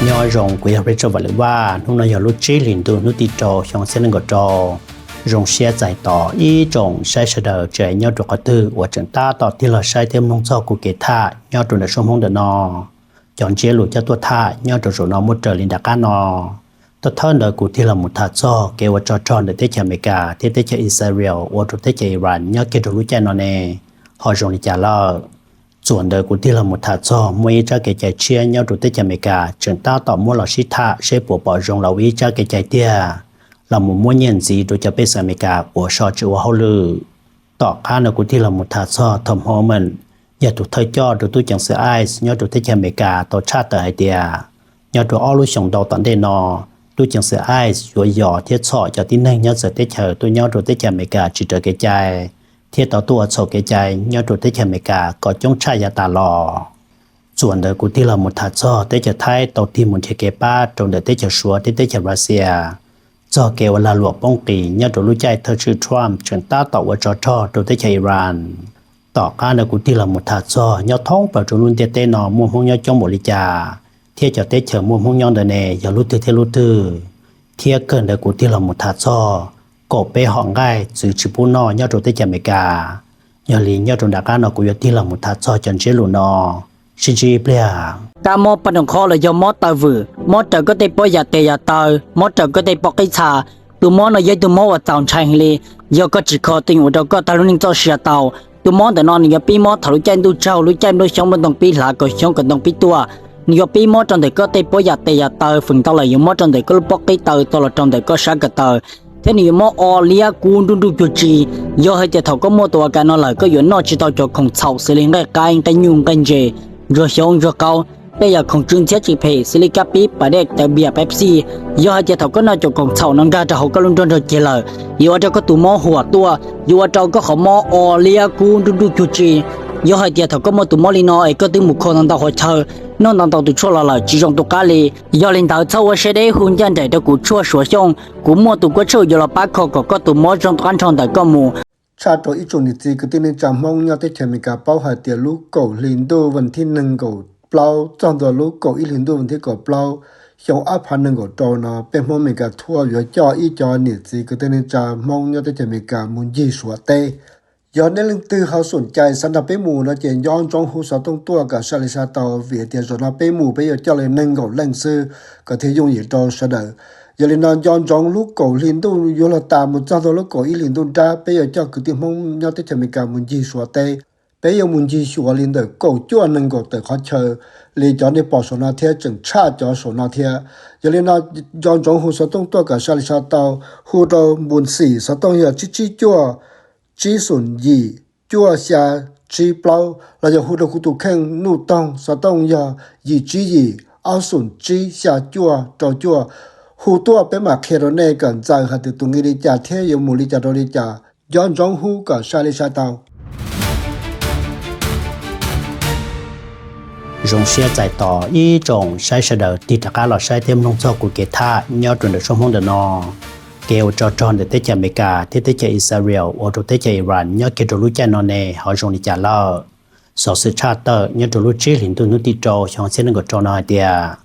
Nyob zoo, kuv yog Rachel Vam Lwm Vaj. Hnub no yog lub tsib hlis ntuj hnub tim rau xyoo ob txhiab nees nkaum rau. Zoo siab txais tos ib tsoom saib sawv daws tseem nyob rau qhov twg uas tseem tab tom tig los saib thiab mloog txog kuv kev tham nyob rau ntawm suab Hmoob ntawm no. Cov ntsiab lus coj tuaj tham nyob rau zaum no muaj raws li nram qab no. Thawj thawj ntawd kuv tig los mus tham txog kev ua tsov rog ntawm teb chaws Amelikas thiab teb chaws Israel ua rau teb chaws Iran nyob kiag rau lub caij no ne ho zoo li cas lawm. Txuas ntawd kuv tig los mus tham txog muaj ib tsab kev cai tshiab nyob rau teb chaws Amelikas tseem tab tom muab los sib tham seb puas pom zoo los ua ib tsab kev cai tiag, los mus muab nyiaj ntxiv rau cov pej xeem Amelikas uas so tsis ua hauj lwm. Tom qab no kuv tig los mus tham txog Tom Homan, yog tus thawj coj rau tub ceev xwm ICE nyob rau teb chaws Amelikas tau tshaj tawm hais tias, nyob rau ob lub xyoos ntau tom ntej no, tub ceev xwm ICE yuav yos thiab txhom cov tib neeg nyob txawv teb chaws tuaj nyob rau teb chaws Amelikas tsis raws kev cai, thiab tau tuaj ua txhaum kev cai nyob rau teb chaws Amelikas kom coob tshaj yav tas los. Txuas ntawd kuv tig los mus tham txog teb chaws Thaib tau tig mus nrhiav kev pab rau ntawm teb chaws Suav thiab teb chaws Russia txog kev ua lag luam poob qis nyob rau lub caij thawj tswj Trump tseem tab tom ua tsov rog rau teb chaws Iran. Tom qab ntawd kuv tig los mus tham txog nyob thoob plaws rau lub ntiaj teb no muaj Hmoob nyob coob npaum li cas, thiab cov teb chaws muaj Hmoob nyob ntawd ne yog lub twg thiab lub twg, thiab kawg ntawd kuv tig los mus tham txog kaum peb hom nqaij txwv tsis pub noj nyob rau teb chaws Amelikas. Yog li nyob rau nram qab no kuv yuav tig los mus tham txog cov ntsiab lus no. Sib ntsib ib pliag. Kab mob paj nroos qhov los yog mob taw vwm, mob raws koj tej pob yam tes yam taw, mob raws koj tej pob qib txha. Tus mob no yog ib tug mob uas txaus ntshai heev li. Yog koj tsis kho twj ywm ua rau koj tag lub neej txoj sia tau. Tus mob ntawm no nws yuav pib mob thaum lub caij ntuj tsaug, lub caij nplooj xyoob nplooj ntoo pib hlav, kaum xyoob kaum ntoo pib tuaj. Nws yuav pib mob rau ntawm koj tej pob yam tes yam taw, feem ntau lawm yuav mob rau ntawm koj lub pob qib taw txog los rau ntawm koj sab ko taw, thiab nws yuav mob o liab kub nruj nruj cuag tsi. Yog hais tias thaum koj muaj tus a kas no lawm, koj yuav noj tsis tau cov khoom txhaum xws li nqaij qaib, nqaij nyuj, nqaij ntses, ntsuag xyoob, ntsuag qaub, tej yam khoom tsw ntxhiab tsis phem xws li kab pib, pas dej, cawv, npias, Pepsi. Yog hais tias thaum koj noj cov khoom txhaum no nkag rau hauv koj lub nrog nrog ceg lawm, yuav ua rau koj tus mob huam tuaj, yuav ua rau koj qhov mob o liab kub nruj nruj cuag tsi. Yog hais tias thaum koj muaj tus mob li no es koj twb mus kho ntau ntau qhov chaw, noj ntau ntau tus tshuaj los lawm tsis zoo tu qab li. Yog li ntawd txhob ua siab deb, hu ncaj nraim rau kuv Tshuaj Suav Xyooj, kuv muaj tus kuab tshuaj yuav los pab kho kom koj tus mob zoo tu qab nrho ntawm koj mus. Tshaj rau ib tsoom niam txiv kwv tij neej tsa Hmoob nyob teb chaws Amelikas paub hais tias lub kaum hli ntuj vas thib nees nkaum plaub txog ntua lub kaum ib hli ntuj vas thib kaum plaub, xyoo ob phav nees nkaum rau no peb Hmoob Amelikas thuaj yuav coj ib co niam txiv kwv tij neej tsa Hmoob nyob teb chaws Amelikas mus ncig Suav teb. Yog nej leej twg ho xoom cai xav nrog peb mus no ces nco ntsoov hu xov tooj tuaj kom saj li saj tau, vim tias zaum no peb mus peb yuav coj li nees nkaum leej xwb kom thiaj yooj yim rau sawv daws. Yog li no nco ntsoov lub kaum hli ntuj yuav luag tas mus txog ntua lub kaum ib hli ntuj nrab peb yuav coj kwv tij Hmoob nyob teb chaws Amelikas mus ncig Suav teb. Peb yuav mus ncig xyuas li ntawm kaum cuaj nees nkaum tawm qhov chaw li cov nej pom saum no thiab tseem tshaj cov saum no thiab. Yog li no nco ntsoov hu xov tooj tuaj kom saj li saj tau, hu rau npun xim xov tooj yog tsib tsib cuaj, tsib xoom yim, cuaj xya, tsib plaub los yog hu rau kuv tus kheej Nuj Toog xov tooj yog yim tsib yim, ob xoom tsib xya cuaj rau cuaj. Hu tuaj peb mam qhia rau nej kom ntxaws hais tias tus nqi li cas thiab yuav mus li cas rau li cas. Nco ntsoov hu kom saj li saj tau. Zoo siab txais tos ib tsoom saib sawv daws tig rov qab los saib thiab mloog txog kuv kev tham nyob rau ntawm suab Hmoob ntawm no. Kev ua tsov rog ntawm teb chaws Amelikas thiab teb chaws Israel ua rau teb chaws Iran nyob kiag rau lub caij no ne ho zoo li cas lawm. Xov xwm tshaj tawm nyob rau lub tsib hlis ntuj hnub tim rau xyoo ob txhiab nees nkaum rau no hais tias,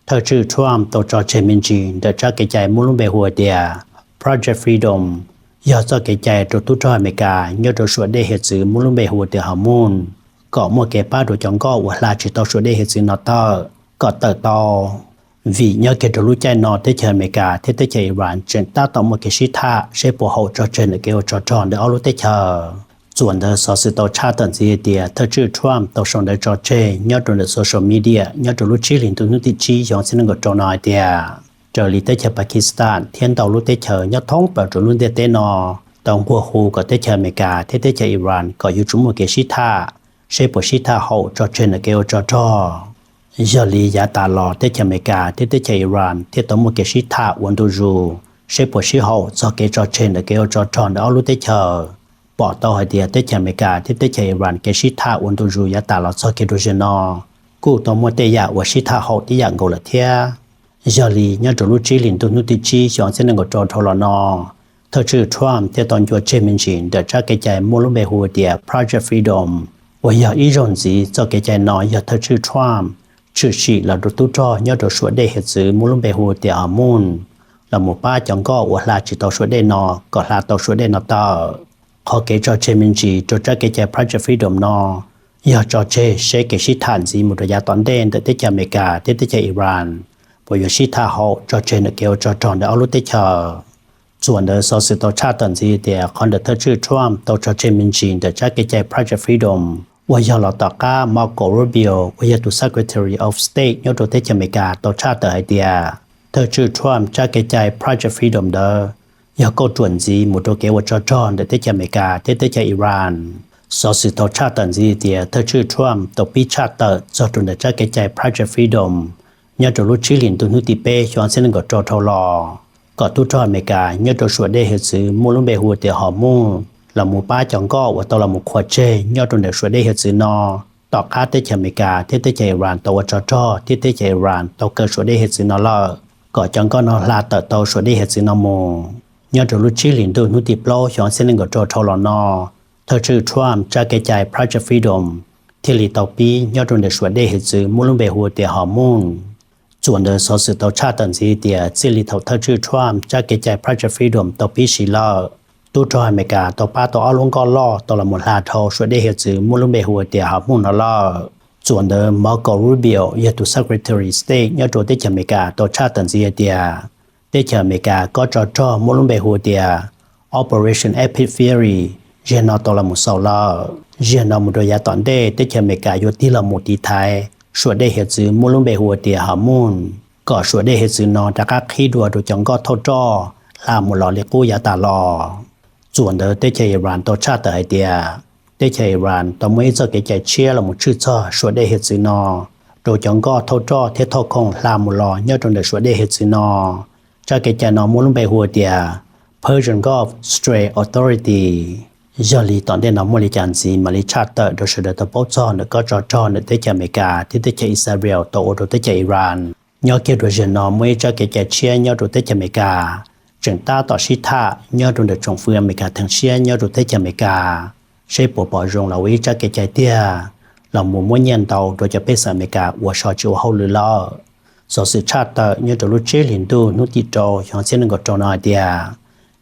thawj tswj Trump tau tso tseg me ntsis ntawm tsab kev cai muaj lub npe hu hais tias Project Freedom, yog txoj kev cai rau tub rog Amelikas nyob rau suam dej hiav txwv muaj lub npe hu tias Hormuz, kom muaj kev pab rau cov nkoj uas hla tsis tau suam dej hiav txwv no tawm kom tawm tau. Vim nyob kiag rau lub caij no teb chaws Amelikas thiab teb chaws Iran tseem tab tom muaj kev sib tham seb puas haum tso tseg ntawm kev ua tsov rog ntawm ob lub teb chaws. Txuas ntawd xov xwm tau tshaj tawm ntxiv hais tias thawj tswj Trump tau sau ntawv tso tseg nyob rau ntawm social media nyob rau lub tsib hlis ntuj hnub tim tsib xyoo ob txhiab nees nkaum rau no hais tias, raws li teb chaws Pakistan thiab ntau lub teb chaws nyob thoob plaws rau lub ntiaj teb no tau nquag hu kom teb chaws Amelikas thiab teb chaws Iran kom yuav tsum muaj kev sib tham, seb puas sib tham haum tso tseg ntawm kev ua tsov rog. Yog li yav tas los teb chaws Amelikas thiab teb chaws Iran thiaj tau muaj kev sib tham ua ntu zus, seb puas sib haum txog kev tso tseg ntawm kev ua tsov rog ntawm ob lub teb chaws. Pom tau hais tias teb chaws Amelikas thiab teb chaws Iran kev sib tham ua ntu zus yav tas los txog kev rau zaum no, kuj tau muaj tej yam uas sib tham haum tib yam nkaus lawm thiab. Yog li nyob rau lub tsib hlis ntuj hnub tim tsib xyoo ob txhiab nees nkaum rau dhau los no, thawj tswj Trump thiaj tau ncua tseg me ntsis ntawm tsab kev cai muaj lub npe hu tias Project Freedom, uas yog ib zaug ntxiv txoj kev cai no yog thawj tswj Trump tshwm sim los rau tub rog nyob rau suam dej hiav txwv muaj lub npe hu tias Hormuz los mus pab cov nkoj uas hla tsis tau suam dej no kom hla tau suam dej no tawm. Qhov kev tso tseg me ntsis rau tsab kev cai Project Freedom no yog tso tseg seb kev sib tham ntxiv mus rau yav tom ntej ntawm teb chaws Amelikas thiab teb chaws Iran puas yuav sib tham haum tso tseg ntawm kev ua tsov rog ntawm ob lub teb chaws. Txuas ntawd xov xwm tau tshaj tawm ntxiv tias qhov ntawm thawj tswj Trump tau tso tseg me ntsis ntawm tsab kev cai Project Freedom uas yog los tom qab Marco Rubio uas yog tus Secretary of State nyob rau teb chaws Amelikas tau tshaj tawm hais tias thawj tswj Trump tsab kev cai Project Freedom ntawd yog kauj ruam ntxiv mus rau kev ua tsov rog ntawm teb chaws Amelikas thiab teb chaws Iran. Xov xwm tau tshaj tawm ntxiv tias thawj tswj Trump tau pib tshaj tawm txog rau ntawm tsab kev cai Project Freedom nyob rau lub tsib hlis ntuj hnub tim peb xyoo ob txhiab nees nkaum rau dhau los, kom tub rog Amelikas nyob rau suam dej hiav txwv muaj lub npe hu tias Hormuz los mus pab cov nkoj uas tau los mus qhuas tseg nyob rau ntawm suam dej hiav txwv no tom qab teb chaws Amelikas thiab teb chaws Iran tau ua tsov rog thiab teb chaws Iran tau kaw suam dej hiav txwv no lawm, kom cov nkoj no hla tawm tau suam dej hiav txwv no mus. Nyob rau lub tsib hlis ntuj hnub tim plaub xyoo ob txhiab nees nkaum rau dhau los no, thawj tswj Trump tsab kev cai Project Freedom thiaj li tau pib nyob rau ntawm suam dej hiav txwv muaj lub npe hu tias Hormuz. Txuas ntawd xov xwm tau tshaj tawm ntxiv tias txij li thaum thawj tswj Trump tsab kev cai Project Freedom tau pib siv lawm, tub rog Amelikas tau pab tau ob lub nkoj loj tau los mus hla dhau suam dej hiav txwv muaj lub npe hu tias Hormuz no lawm. Txuas ntawd Marco Rubio yog tus Secretary State nyob rau teb chaws Amelikas tau tshaj tawm ntxiv hais tias teb chaws Amelikas kob tsov rog muaj lub npe hu tias Operation Epic Fury zaum no tau los mus xaus lawm. Zaum no mus rau yav tom ntej teb chaws Amelikas yuav tig los mus tiv thaiv suam dej hiav txwv muaj lub npe hu tias Hormuz, kom suam dej hiav txwv no rov qab qhib dua rau cov nkoj thauj roj hla mus los li qub yav tas los. Txuas ntawd teb chaws Iran tau tshaj tawm hais tias teb chaws Iran tau muaj ib txoj kev cai tshiab los mus tshwj txog suam dej hiav txwv no rau cov nkoj thauj roj thiab thauj khoom hla mus los nyob rau ntawm suam dej hiav txwv no. Tsab kev cai no muaj lub npe hu tias Persian Gulf Strait Authority. Yog li tom ntej no muaj li cas ntxiv mam li tshaj tawm rau sawv daws tau paub txog ntawm kob tsov rog ntawm teb chaws Amelikas thiab teb chaws Israel tau ua rau teb chaws Iran. Nyob kiag rau zaum no muaj ib tsab kev cai tshiab nyob rau teb chaws Amelikas tseem tab tom sib tham nyob rau ntawm tsoom fwv Amelikas theej siab nyob rau teb chaws Amelikas seb puas pom zoo los ua ib tsab kev cai tiag los mus muab nyiaj ntau rau cov pej xeem Amelikas uas so tsis ua hauj lwm lawm. Xov xwm tshaj tawm nyob rau lub tsib hlis ntuj hnub tim rau xyoo ob txhiab nees nkaum rau no hais tias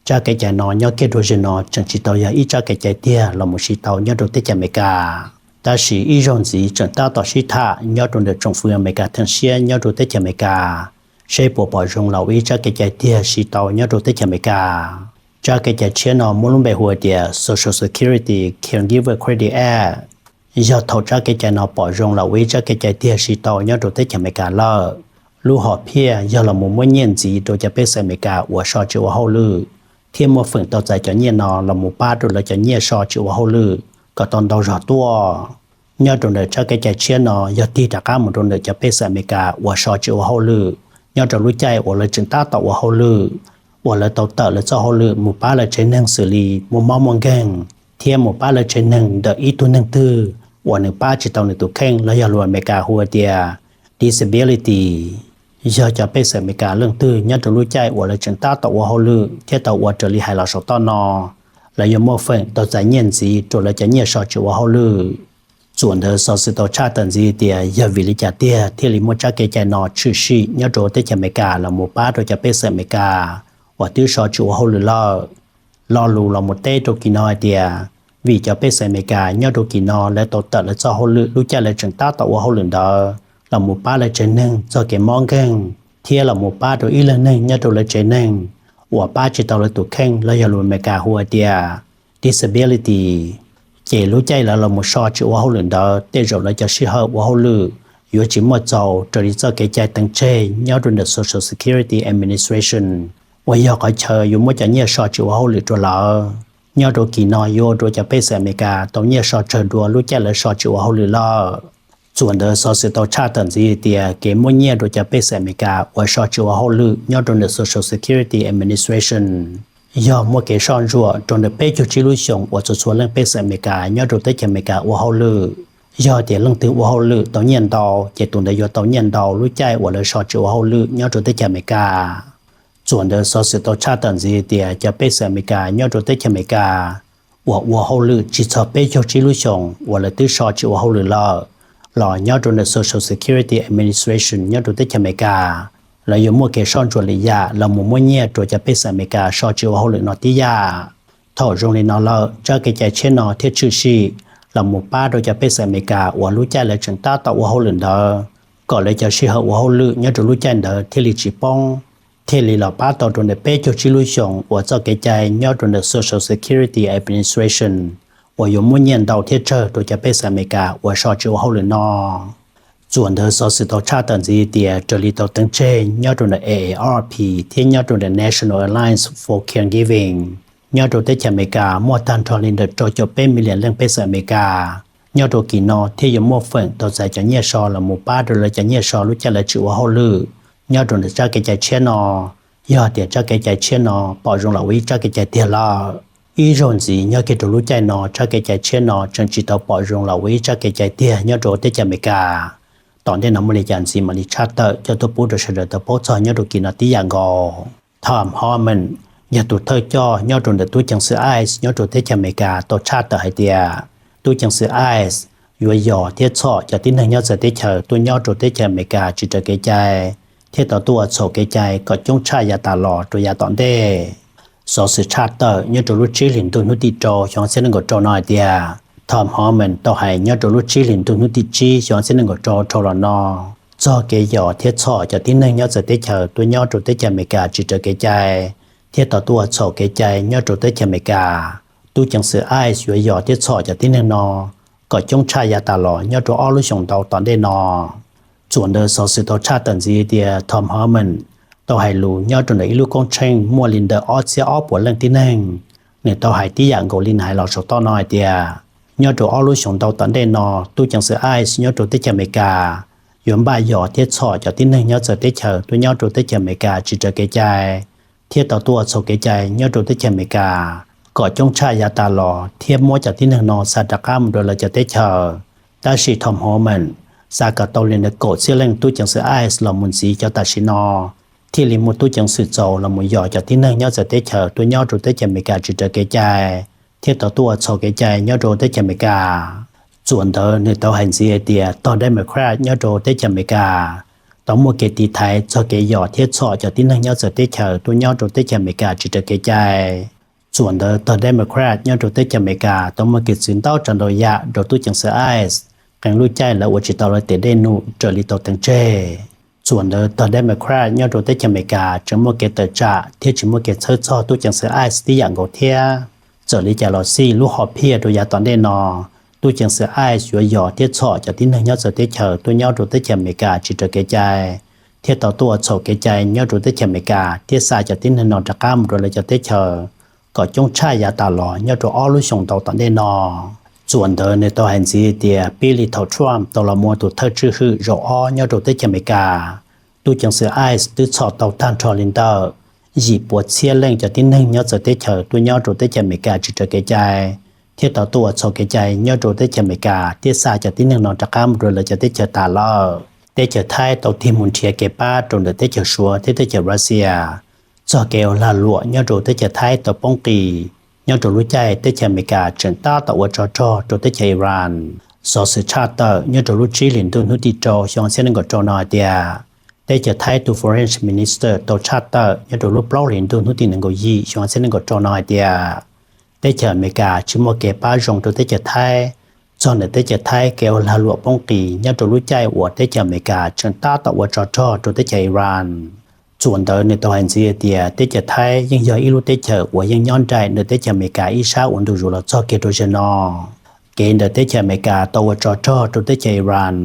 tsab kev cai no nyob kiag rau zaum no tseem tsis tau yog ib tsab kev cai tiag los mus siv tau nyob rau teb chaws Amelikas, tab sis ib zaug ntxiv tseem tab tom sib tham nyob rau ntawm tsoom fwv Amelikas theej siab nyob rau teb chaws Amelikas seb puas pom zoo los ua ib tsab kev cai tiag siv tau nyob rau teb chaws Amelikas. Tsab kev cai tshiab no muaj lub npe hu tias Social Security Caregiver Credit Act. Yog thaum tsab kev cai no pom zoo los ua ib tsab kev cai tiag siv tau nyob rau teb chaws Amelikas lawm, lub hom phiaj yog los mus muab nyiaj ntxiv rau cov pej xeem Amelikas uas so tsis ua hauj lwm, thiab muaj feem tau txais cov nyiaj no los mus pab rau lawv cov nyiaj so tsis ua hauj lwm kom tau ntau zog tuaj. Nyob rau ntawm tsab kev cai tshiab no yog tig rov qab mus rau ntawm cov pej xeem Amelikas uas so tsis ua hauj lwm nyob rau lub caij uas lawv tseem tab tom ua hauj lwm, uas lawv tau tawm lawv txoj hauj lwm mus pab lawv tsev neeg xws li muaj mob muaj nkeeg, thiab mus pab lawv tsev neeg ntawm ib tug neeg twg uas nws pab tsis tau nws tus kheej los yog lus Amelikas hu tias disability. Yog cov pej xeem Amelikas leej twg nyob rau lub caij uas lawv tseem tab tom ua hauj lwm thiab tau ua raws li hais los saum toj no, lawv yuav muaj feem tau txais nyiaj ntxiv rau lawv cov nyiaj so tsis ua hauj lwm. Txuas ntawd xov xwm tau tshaj tawm ntxiv tias yog vim li cas tiag thiaj li muaj tsab kev cai no tshwm sim nyob rau teb chaws Amelikas los mus pab rau cov pej xeem Amelikas uas twb so tsis ua hauj lwm lawm. Lo lus los mus teb rau kis no hais tias vim cov pej xeem Amelikas nyob rau kis no lawv tau tawm lawv txoj hauj lwm lub caij lawv tseem tab tom ua hauj lwm ntawd los mus pab lawv tsev neeg txog kev mob nkeeg, thiab los mus pab rau ib leeg neeg nyob rau lawv tsev neeg uas pab tsis tau lawv tus kheej los yog lus Amelikas hu tias disability, ces lub caij lawv los mus so tsis ua hauj lwm ntawd tej zaum lawv cov sij hawm ua hauj lwm yuav tsis muaj txaus raws li txoj kev cai teem tseg nyob rau ntawm Social Security Administration, uas yog qhov chaw yuav muab cov nyiaj so tsis ua hauj lwm rau lawv. Nyob rau kis no yuav ua rau cov pej xeem Amelikas tau nyiaj so tsawg dua lub caij lawv so tsis ua hauj lwm lawm. Txuas ntawd xov xwm tau tshaj tawm ntxiv tias kev muab nyiaj rau cov pej xeem Amelikas uas so tsis ua hauj lwm nyob rau ntawm Social Security Administration yog muaj kev soj ntsuam rau ntawm peb caug tsib lub xyoos uas txhua txhua leej pej xeem Amelikas nyob rau teb chaws Amelikas ua hauj lwm. Yog tias leej twg ua hauj lwm tau nyiaj ntau ces tus ntawd yuav tau nyiaj ntau lub caij uas lawv so tsis ua hauj lwm nyob rau teb chaws Amelikas. Txuas ntawd xov xwm tau tshaj tawm ntxiv tias cov pej xeem Amelikas nyob rau teb chaws Amelikas uas ua hauj lwm tsis txog peb caug tsib lub xyoos uas lawv twb so tsis ua hauj lwm lawm, los nyob rau ntawm Social Security Administration nyob rau teb chaws Amelikas, lawv yuav muaj kev soj ntsuam lwm yam los mus muab nyiaj rau cov pej xeem Amelikas so tsis ua hauj lwm no tib yam. Thaum zoo li no lawm, tsab kev cai tshiab no thiaj tshwm sim los mus pab rau cov pej xeem Amelikas uas lub caij lawv tseem tab tom ua hauj lwm ntawd, kom lawv cov sij hawm ua hauj lwm nyob rau lub caij ntawd thiaj li tsis poob, thiaj li los pab tau rau ntawm peb caug tsib lub xyoos uas txoj kev cai nyob rau ntawm Social Security Administration uas yuav muab nyiaj ntau thiab tsawg rau cov pej xeem Amelikas uas so tsis ua hauj lwm no. Txuas ntawd xov xwm tau tshaj tawm ntxiv tias raws li tau teev tseg nyob rau ntawm A A R P thiab nyob rau ntawm National Alliance for Caregiving, nyob rau teb chaws Amelikas muaj tag nrho li ntawm rau caum peb million leej pej xeem Amelikas. Nyob rau kis no thiaj yuav muaj feem tau txais cov nyiaj so los mus pab rau lawv cov nyiaj so lub caij lawv tsis ua hauj lwm nyob rau ntawm tsab kev cai tshiab no. Yog tias tsab kev cai tshiab no pom zoo los ua ib tsab kev cai tiag lawm, ib zaug ntxiv nyob kiag rau lub caij no tsab kev cai tshiab no tseem tsis tau pom zoo los ua ib tsab kev cai tiag nyob rau teb chaws Amelikas. Tom ntej no muaj li cas ntxiv mam li tshaj tawm coj tuaj pub rau sawv daws tau paub txog nyob rau kis no tib yam nkaus. Tom Homan yog tus thawj coj nyob rau ntawm tub ceev xwm ICE nyob rau teb chaws Amelikas tau tshaj tawm hais tias, tub ceev xwm ICE yuav yos thiab txhom cov tib neeg nyob txawv teb chaws tuaj nyob rau teb chaws Amelikas tsis raws kev cai, thiab tau tuaj ua txhaum kev cai kom coob tshaj yav tas los rau yav tom ntej. Xov xwm tshaj tawm nyob rau lub tsib hlis ntuj hnub tim rau xyoo ob txhiab nees nkaum rau no hais tias, Tom Homan tau hais nyob rau lub tsib hlis ntuj hnub tim tsib xyoo ob txhiab nees nkaum rau dhau los no txog kev yos thiab txhom cov tib neeg nyob txawv teb chaws tuaj nyob rau teb chaws Amelikas tsis raws kev cai, thiab tau tuaj ua txhaum kev cai nyob rau teb chaws Amelikas. Tub ceev xwm ICE yuav yos thiab txhom cov tib neeg no kom coob tshaj yav tas los nyob rau ob lub xyoos ntau tom ntej no. Txuas ntawd xov xwm tau tshaj tawm ntxiv tias Tom Homan tau hais lus nyob rau ntawm ib lub koob tsheej muaj li ntawm ob txhiab ob puas leej tib neeg. Nws tau hais tib yam nkaus li nws hais los saum toj no hais tias, nyob rau ob lub xyoos ntau tom ntej no, tub ceev xwm ICE nyob rau teb chaws Amelikas yuav npaj yos thiab txhom cov tib neeg nyob txawv teb chaws tuaj nyob rau teb chaws Amelikas tsis raws kev cai, thiab tau tuaj ua txhaum kev cai nyob rau teb chaws Amelikas kom coob tshaj yav tas los thiab muab cov tib neeg no xa rov qab mus rau lawv cov teb chaws. Tab sis Tom Homan xa kom tau li ntawm kaum txhiab leej tub ceev xwm ICE los mus ntxiv cov tam sim no, thiaj li muaj tub ceev xwm txaus los mus yos cov tib neeg nyob txawv teb chaws tuaj nyob rau teb chaws Amelikas tsis raws kev cai, thiab tau tuaj ua txhaum kev cai nyob rau teb chaws Amelikas. Txuas ntawd nws tau hais ntxiv hais tias tog Democrat nyob rau teb chaws Amelikas tau muaj kev tiv thaiv txog kev yos thiab txhom cov tib neeg nyob txawv teb chaws tuaj nyob rau teb chaws Amelikas tsis raws kev cai. Txuas ntawd tog Democrat nyob rau teb chaws Amelikas tau muaj kev txwv ntau tsav ntau yam rau tub ceev xwm ICE, qee lub caij lawv ua tsis tau lawv tes dej num raws li tau teev tseg. Txuas ntawd tog Democrat nyob rau teb chaws Amelikas tseem muaj kev tawm tsam thiab tsis muaj kev txhawb txog tub ceev xwm ICE tib yam nkaus thiab. Txawm li cas los xij, lub hom phiaj rau yav tom ntej no, tub ceev xwm ICE yuav yos thiab txhom cov tib neeg nyob txawv teb chaws tuaj nyob rau teb chaws Amelikas tsis raws kev cai, thiab tau tuaj ua txhaum kev cai nyob rau teb chaws Amelikas thiab xa cov tib neeg no rov qab mus rau lawv cov teb chaws kom coob tshaj yav tas los nyob rau ob lub xyoos ntau tom ntej no. Txuas ntawd nws tau hais ntxiv tias pib li thaum Trump tau los mus ua tus thawj tswj hwm zaum ob nyob rau teb chaws Amelikas, tub ceev xwm ICE twb txhom tau tag nrho li ntawm yim puas txhiab leej cov tib neeg nyob txawv teb chaws tuaj nyob rau teb chaws Amelikas tsis raws kev cai, thiab tau tuaj ua txhaum kev cai nyob rau teb chaws Amelikas thiab xa cov tib neeg no rov qab mus rau lawv cov teb chaws tas lawm. Teb chaws Thaib tau tig mus nrhiav kev pab rau ntawm teb chaws Suav thiab teb chaws Russia txog kev ua lag luam nyob rau teb chaws Thaib tau poob qis nyob rau lub caij teb chaws Amelikas tseem tab tom ua tsov rog rau teb chaws Iran. Xov xwm tshaj tawm nyob rau lub tsib hlis ntuj hnub tim rau xyoo ob txhiab nees nkaum rau no hais tias, teb chaws Thaib tus Foreign Minister tau tshaj tawm nyob rau lub plaub hlis ntuj hnub tim nees nkaum yim xyoo ob txhiab nees nkaum rau no hais tias, teb chaws Amelikas tsis muaj kev pab zoo rau teb chaws Thaib txog ntawm teb chaws Thaib kev ua lag luam poob qis nyob rau lub caij uas teb chaws Amelikas tseem tab tom ua tsov rog rau teb chaws Iran. Txuas ntawd nws tau hais ntxiv hais tias teb chaws Thaib yeej yog ib lub teb chaws uas yeej nyob nraim ntawm teb chaws Amelikas ib sab uas ntu zus los txog kiag rau zaum no. Kev ntawm teb chaws Amelikas tau ua tsov rog rau teb chaws Iran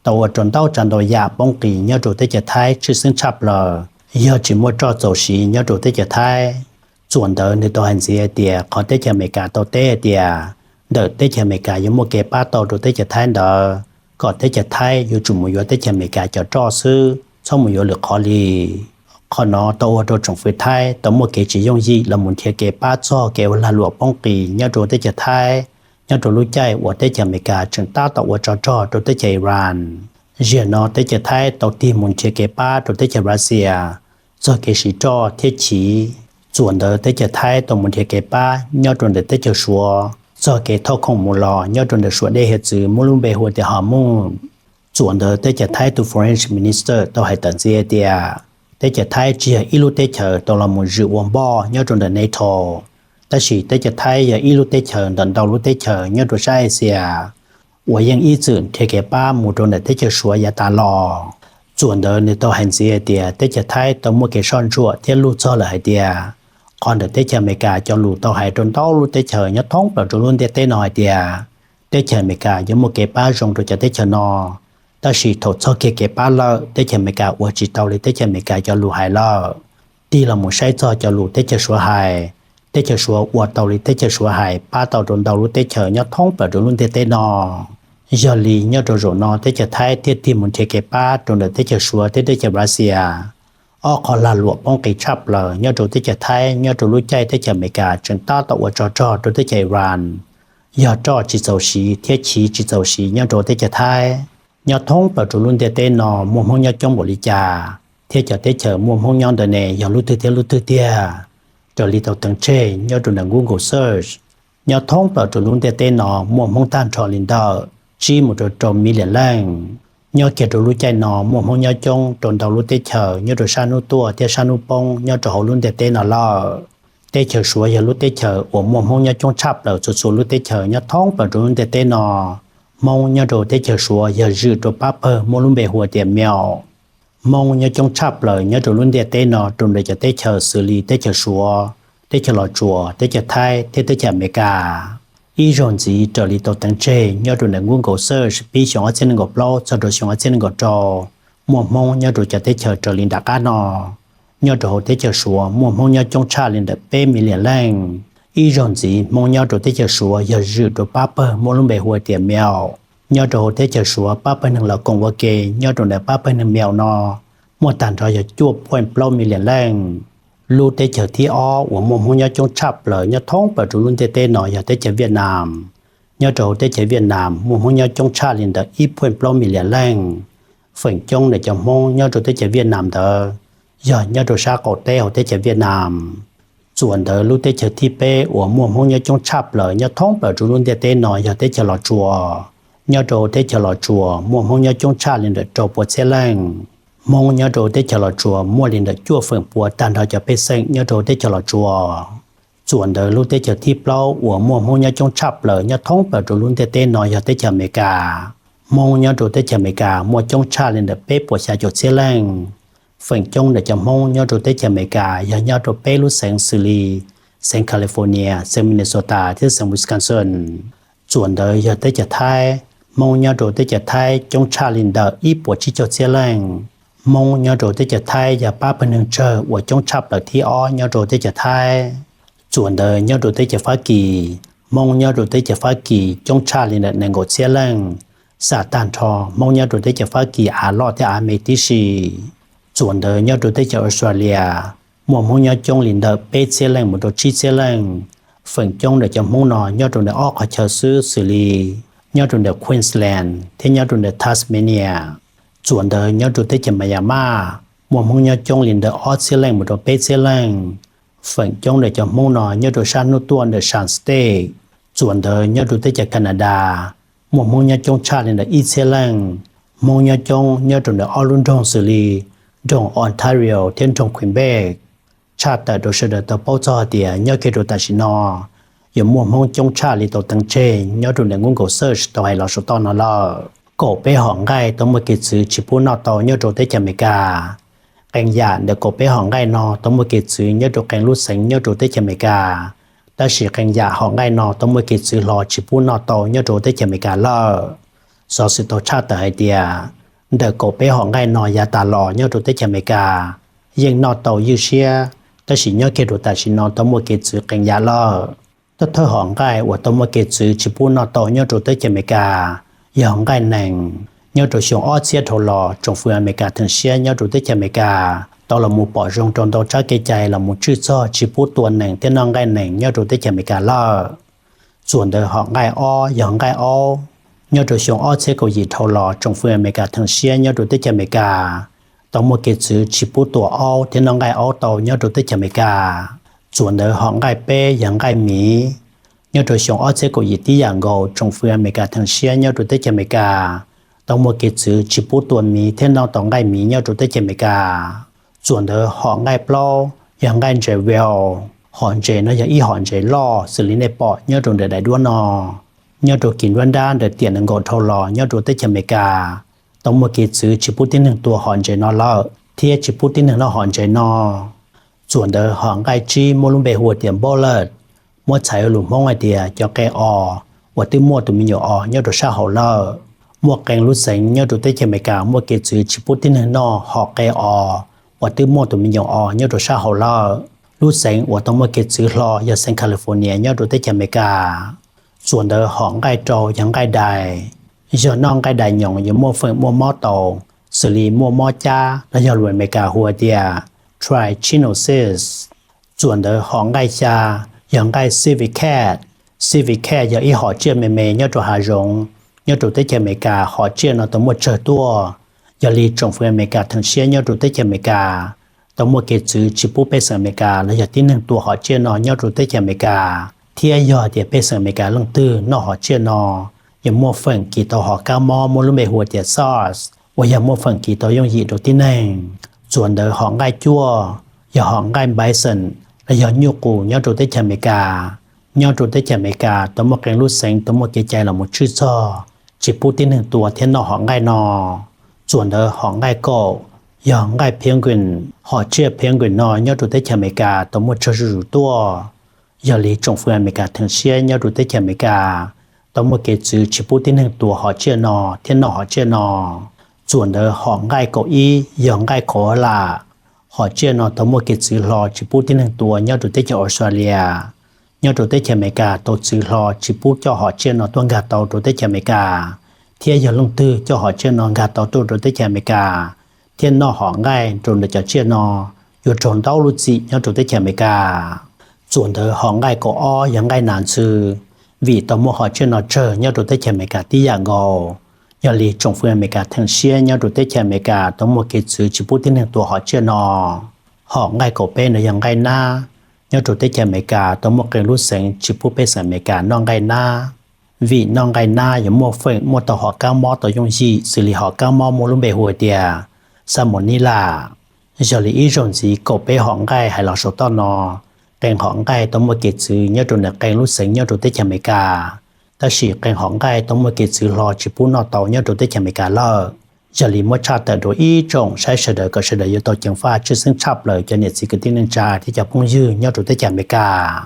tau ua rau ntau tsav ntau yam poob qis nyob rau teb chaws Thaib tshwj xeeb tshaj plaws, yog tsis muaj roj txaus siv nyob rau teb chaws Thaib. Txuas ntawd nws tau hais ntxiv hais tias qhov teb chaws Amelikas tau teb hais tias ntawm teb chaws Amelikas yuav muaj kev pab tau rau teb chaws Thaib ntawd, kom teb chaws Thaib yuav tsum mus yuav teb chaws Amelikas cov roj xwb, txhob mus yuav lwm qhov li. Qhov no tau ua rau tsoom fwv Thaib tau muaj kev tsis yooj yim los mus nrhiav kev pab txog kev ua lag luam poob qis nyob rau teb chaws Thaib, nyob rau lub caij uas teb chaws Amelikas tseem tab tom ua tsov rog rau teb chaws Iran. Zaum no teb chaws Thaib tau tig mus nrhiav kev pab rau teb chaws Russia txog kev siv roj thiab chiv. Txuas ntawd teb chaws Thaib tau mus nrhiav kev pab nyob rau ntawm teb chaws Suav txog kev thauj khoom mus los nyob rau ntawm suam dej hiav txwv muaj lub npe hu tias Hormuz. Txuas ntawd teb chaws Thaib tus Foreign Minister tau hais tawm ntxiv tias teb chaws Thaib tsis yog ib lub teb chaws tau los mus zwm ua npoj nyob rau ntawm NATO, tab sis teb chaws Thaib yog ib lub teb chaws ntawm ntau lub teb chaws nyob rau sab Axias uas yeej ib txwm nrhiav kev pab mus rau ntawm teb chaws Suav yav tas los. Txuas ntawd nws tau hais ntxiv tias teb chaws Thaib tau muaj kev soj ntsuam thiab luj txog lawm hais tias qhov ntawm teb chaws Amelikas cov lus tau hais rau ntau lub teb chaws nyob thoob plaws rau lub ntiaj teb no hais tias teb chaws Amelikas yuav muaj kev pab zoo rau cov teb chaws no, tab sis thaum txog kiag kev pab lawm teb chaws Amelikas ua tsis tau li teb chaws Amelikas cov lus hais lawm. Tig los mus saib txog cov lus teb chaws Suav hais, teb chaws Suav ua tau li teb chaws Suav hais pab tau rau ntau lub teb chaws nyob thoob plaws rau lub ntiaj teb no. Yog li nyob rau zaum no teb chaws Thaib thiaj tig mus nrhiav kev pab rau ntawm teb chaws Suav thiab teb chaws Russia, ob qhov lag luam poob qis tshaj plaws nyob rau teb chaws Thaib nyob rau lub caij teb chaws Amelikas tseem tab tom ua tsov rog rau teb chaws Iran, yog roj tsis txaus siv thiab chiv tsis txaus siv nyob rau teb chaws Thaib. Nyob thoob plaws rau lub ntiaj teb no muaj Hmoob nyob coob npaum li cas, thiab cov teb chaws muaj Hmoob nyob ntawd ne yog lub twg thiab lub twg tiag? Raws li tau teev tseg nyob rau ntawm Google Search, nyob thoob plaws rau lub ntiaj teb no muaj Hmoob tag nrho li ntawm tsib mus rau rau million leej. Nyob kiag rau lub caij no muaj Hmoob nyob coob rau ntau lub teb chaws nyob rau sab hnub tuaj thiab sab hnub poob nyob rau hauv lub ntiaj teb no lawm. Teb chaws Suav yog lub teb chaws uas muaj Hmoob nyob coob tshaj plaws txhua txhua lub teb chaws nyob thoob plaws rau lub ntiaj teb no. Hmoob nyob rau teb chaws Suav yog zwm rau pab pawg muaj lub npe hu tias Miaum. Hmoob nyob coob tshaj plaws nyob rau lub ntiaj teb no rau ntawm cov teb chaws xws li teb chaws Suav, teb chaws Los Tsuas, teb chaws Thaib thiab teb chaws Amelikas. Ib zaug ntxiv raws li tau teev tseg nyob rau ntawm Google Search pib xyoo ob txhiab nees nkaum plaub txog rau xyoo ob txhiab nees nkaum rau, muaj Hmoob nyob rau cov teb chaws raws li nram qab no. Nyob rau hauv teb chaws Suav muaj Hmoob nyob coob tshaj li ntawm peb million leej. Ib zaug ntxiv Hmoob nyob rau teb chaws Suav yog zwm rau pab pawg muaj lub npe hu tias Miaum. Nyob rau hauv teb chaws Suav pab pawg neeg los koom ua ke nyob rau ntawm pab pawg neeg Miaum no muaj tag nrho yog cuaj point plaub million leej. Lub teb chaws thib ob uas muaj Hmoob nyob coob tshaj plaws nyob thoob plaws rau lub ntiaj teb no yog teb chaws Viaj Nam. Nyob rau hauv teb chaws Viaj Nam muaj Hmoob nyob coob tshaj li ntawm ib point plaub million leej. Feem coob ntawm cov Hmoob nyob rau teb chaws Viaj Nam ntawd yog nyob rau sab qaum teb hauv teb chaws Viaj Nam. Txuas ntawd lub teb chaws thib peb uas muaj Hmoob nyob coob tshaj plaws nyob thoob plaws rau lub ntiaj teb no yog teb chaws Los Tsuas. Nyob rau teb chaws Los Tsuas muaj Hmoob nyob coob tshaj li ntawm rau pua txhiab leej. Hmoob nyob rau teb chaws Los Tsuas muaj li ntawm cuaj feem pua tag nrho cov pej xeem nyob rau teb chaws Los Tsuas. Txuas ntawd lub teb chaws thib plaub uas muaj Hmoob nyob coob tshaj plaws nyob thoob plaws rau lub ntiaj teb no yog teb chaws Amelikas. Hmoob nyob rau teb chaws Amelikas muaj coob tshaj li ntawm peb puas xya caum txhiab leej. Feem coob ntawm cov Hmoob nyob rau teb chaws Amelikas yog nyob rau peb lub xeev xws li xeev California, xeev Minnesota thiab xeev Wisconsin. Txuas ntawd yog teb chaws Thaib, Hmoob nyob rau teb chaws Thaib coob tshaj li ntawm ib puas tsib caug txhiab leej. Hmoob nyob rau teb chaws Thaib yog pab pawg neeg tsawg uas coob tshaj plaws thib ob nyob rau teb chaws Thaib. Txuas ntawd nyob rau teb chaws Fab Kis, Hmoob nyob rau teb chaws Fab Kis coob tshaj li ntawm nees nkaum txhiab leej. Xam tag nrho Hmoob nyob rau teb chaws Fab Kis av loj thiab av me tib si. Txuas ntawd nyob rau teb chaws Australia, muaj Hmoob nyob coob li ntawm peb txhiab leej mus rau tsib txhiab leej. Feem coob ntawm cov Hmoob no nyob rau ntawm ob qhov chaw xwb xws li nyob rau ntawm Queensland thiab nyob rau ntawm Tasmania. Txuas ntawd nyob rau teb chaws Myanmar, muaj Hmoob nyob coob li ntawm ob txhiab leej mus rau peb txhiab leej. Feem coob ntawm cov Hmoob no nyob rau sab hnub tuaj ntawm Shan State. Txuas ntawd nyob rau teb chaws Canada, muaj Hmoob nyob coob tshaj li ntawm ib txhiab leej. Hmoob nyob coob nyob rau ntawm ob lub nroog xws li nroog Ontario thiab nroog Quebec. Tshaj tawm rau sawv daws tau paub txog hais tias nyob kiag rau tam sim no yuav muaj Hmoob coob tshaj li tau teev tseg nyob rau ntawm Google Search tau hais los saum toj no lawm. Kaum peb hom nqaij tau muaj kev txwv tsis pub noj tau nyob rau teb chaws Amelikas. Qee yam ntawm kaum peb hom nqaij no tau muaj kev txwv nyob rau qee lub xeev nyob rau teb chaws Amelikas, tab sis qee yam hom nqaij no tau muaj kev txwv hlo tsis pub noj tau nyob rau teb chaws Amelikas lawm. Xov xwm tau tshaj tawm hais tias ntawm kaum peb hom nqaij no yav tas los nyob rau teb chaws Amelikas yeej noj tau ywj siab, tab sis nyob kiag rau tam sim no tau muaj kev txwv qee yam lawm. Thawj thawj hom nqaij uas tau muaj kev txwv tsis pub noj tau nyob rau teb chaws Amelikas yog nqaij nees. Nyob rau xyoo ob txhiab dhau los tsoom fwv Amelikas theem siab nyob rau teb chaws Amelikas tau los mus pom zoo rau ntau tsab kev cai los mus tswj txog tsis pub tua nees thiab noj nqaij nees nyob rau teb chaws Amelikas lawm. Txuas ntawd hom nqaij ob yog nqaij aub. Nyob rau xyoo ob txhiab kaum yim dhau los tsoom fwv Amelikas theem siab nyob rau teb chaws Amelikas tau muaj kev txwv tsis pub tua aub thiab noj nqaij aub tau nyob rau teb chaws Amelikas. Txuas ntawd hom nqaij peb yog nqaij miv. Nyob rau xyoo ob txhiab kaum yim tib yam nkaus tsoom fwv Amelikas theem siab nyob rau teb chaws Amelikas tau muaj kev txwv tsis pub tua miv thiab noj tau nqaij miv nyob rau teb chaws Amelikas. Txuas ntawd hom nqaij plaub yog nqaij ntses Vail. Hom ntses no yog ib hom ntses loj xws li nej pom nyob rau ntawm daim duab no. Nyob rau kis nruab nrab ntawm tiam nees nkaum dhau los nyob rau teb chaws Amelikas, tau muaj kev txwv tsis pub tib neeg tua hom ntses no lawm thiab tsis pub tib neeg noj hom ntses no. Txuas ntawd hom nqaij tsib muaj lub npe hu tias Bullet, muab txhais lus Hmoob hais tias cov qe os, uas twb muaj tus me nyuam os nyob rau sab hauv lawm. Muaj qee lub xeev nyob rau teb chaws Amelikas muaj kev txwv tsis pub tib neeg noj hom qe os uas twb muaj tus me nyuam os nyob rau sab hauv lawm. Lub xeev uas tau muaj kev txwv hlo yog xeev California nyob rau teb chaws Amelikas. Txuas ntawd hom nqaij rau yog nqaij dais. Yog noj nqaij dais nyoos yuav muaj feem muaj mob tau, xws li muaj mob cab los yog lus Amelikas hu tias trichinosis. Txuas ntawd hom nqaij xya yog nqaij civet cat. Civet cat yog ib hom tsiaj me me nyob rau hav zoov, nyob rau teb chaws Amelikas hom tsiaj no tau muaj tsawg tuaj. Yog li tsoom fwv Amelikas theem siab nyob rau teb chaws Amelikas tau muaj kev txwv tsis pub pej xeem Amelikas los yog tib neeg tua hom tsiaj no nyob rau teb chaws Amelikas, thiab yog tias pej xeem Amelikas leej twg noj hom tsiaj no yuav muaj feem kis tau hom kab mob muaj lub npe hu tias SARS, uas yog muaj feem kis tau yooj yim rau tib neeg. Txuas ntawd hom nqaij cuaj yog hom nqaij bison los yog nyuj qus nyob rau teb chaws Amelikas. Nyob rau teb chaws Amelikas tau muaj qee lub xeev tau muaj kev cai los mus tswj txog tsis pub tib neeg tua thiab noj hom nqaij no. Txuas ntawd hom nqaij kaum yog nqaij penguin. Hom tsiaj penguin no nyob rau teb chaws Amelikas tau muaj tsawg zuj zus tuaj. Yog li tsoom fwv Amelikas theem siab nyob rau teb chaws Amelikas tau muaj kev txwv tsis pub tib neeg tua hom tsiaj no thiab noj hom tsiaj no. Txuas ntawd hom nqaij kaum ib yog nqaij koala. Hom tsiaj no tau muaj kev txwv hlo tsis pub tib neeg tua nyob rau teb chaws Australia. Nyob rau teb chaws Amelikas tau txwv hlo tsis pub coj hom tsiaj no tuaj nkag tau rau teb chaws Amelikas, thiab yog leej twg coj hom tsiaj no nkag tau tuaj rau teb chaws Amelikas thiab noj hom nqaij rau ntawm cov tsiaj no, yuav raug ntau lub txim nyob rau teb chaws Amelikas. Txuas ntawd hom nqaij kaum ob yog nqaij nas ntxhw, vim tau muaj hom tsiaj no tsawg nyob rau teb chaws Amelikas tib yam nkaus. Yog li tsoom fwv Amelikas theem siab nyob rau teb chaws Amelikas tau muaj kev txwv tsis pub tib neeg tua hom tsiaj no. Hom nqaij kaum peb no yog nqaij nab. Nyob rau teb chaws Amelikas tau muaj qee lub xeev tsis pub pej xeem Amelikas noj nqaij nab, vim noj nqaij nab yuav muaj feem muaj tau hom kab mob tau yooj yim xws li hom kab mob muaj lub npe hu tias Salmonella. Yog li ib zaug ntxiv kaum peb hom nqaij hais los saum toj no, qee hom nqaij tau muaj kev txwv nyob rau nws qee lub xeev nyob rau teb chaws Amelikas, tab sis qee hom nqaij tau muaj kev txwv hlo tsis pub noj tau nyob rau teb chaws Amelikas lawm. Yog li muab tshaj tawm rau ib tsoom saib sawv daws kom sawv daws yuav tau ceev faj tshwj xeeb tshaj plaws cov niam txiv kwv tij neej tsa thiab cov phooj ywg nyob rau teb chaws Amelikas.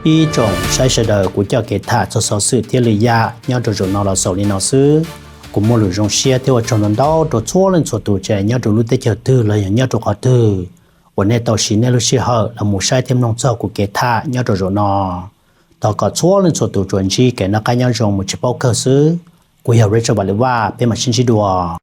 Ib tsoom saib sawv daws, kuv coj kev tham txog xov xwm thiab lwm yam nyob rau zaum no los xaus li no xwb. Kuv muaj lus zoo siab thiab ua tsaug ntau ntau rau txhua leej txhua tus tsev nyob rau lub teb chaws twg los yog nyob rau qhov twg uas nej tau siv nej lub sij hawm los mus saib thiab mloog txog kuv kev tham nyob rau zaum no. Thov kom txhua leej txhua tus tsuas ntsib kev noj qab nyob zoo mus tsis paub kawg xwb. Kuv yog Rachel Valivaj, peb mam sib ntsib dua.